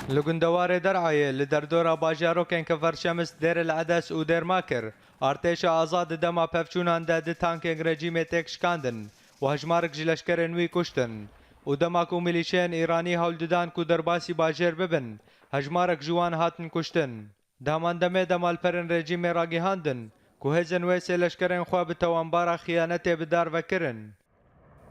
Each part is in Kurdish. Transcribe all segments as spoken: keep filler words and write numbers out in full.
Li gundewarê Derayê li derdora bajarokên Keferşemis, Dêr el Edes û Dêrmakir, artêşa azad di dema pevçûnan de di tankên rejîmê têk şikandin û hejmarek ji leşkerên wî kuştin û dema ku milîşeyên Îranî hewl didan ku derbasî bajêr bibin, hejmarek ji wan hatin kuştin. Di heman demê de malperên rejîmê ragihandin ku hêzên wê sê leşkerên xwe bi tewanbara xiyanetê bi dar ve kirin.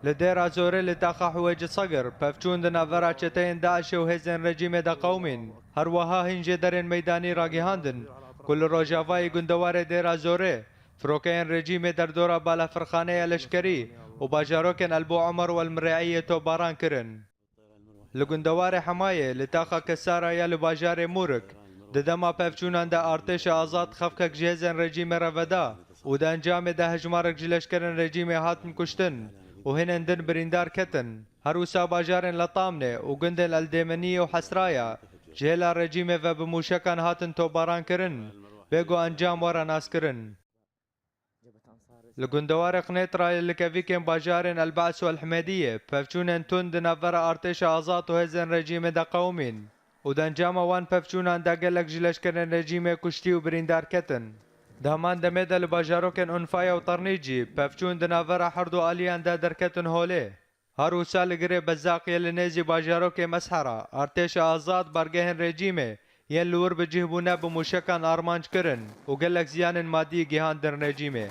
Li Dêra Zorê li taxa Hiwêci Segir, pevçûn di navbera çeteyên DAIŞê û hêzên rejîmê de qewimîn. Her wiha hîn jêderên meydanî ragihandin ku li rojavayî gundewarê Dêra Zorê, firokeyên rejîmê derdora balafirxaneya leşkerî û bajarokên El Bo Omer û El Mirê'iyê topbaran kirin. Li gundewarê Hemayê, li taxa Kesara ya li bajarê Mûrik, di dema pevçûnan de artêşa azad xefkek ji hêzên rejîmê re veda û di encamê de hejmarek ji leşkerên rejîmê hatin kuştin û hinên din birîndar ketin. Her wisa bajarên Letamnê û gundên El Dêmeniyê û Hesraya ji hêla rejîmê ve bi mûşekan hatin topbaran kirin, bê ku encam were naskirin. Li gundewarê Qnêtrayê li kevîkên bajarên El Bas û El Himêdiyê pevçûnên tund di navbera artêşa azad û hêzên rejîmê de qewimîn û di encama wan pevçûnan de gelek ji leşkerên rejîmê kuştî û birîndar ketin. Di heman demê de li bajarokên Unfaya û Ternîcî pevçûn di navbera her du aliyan de derketin holê. Her wisa li girê Bezaqiyê li nêzî bajarokê Meshera, artêşa azad bargehên rejîmê yên li wir bi cih bûne bi mûşekan armanc kirin û gelek ziyanên madî gihandin rejîmê.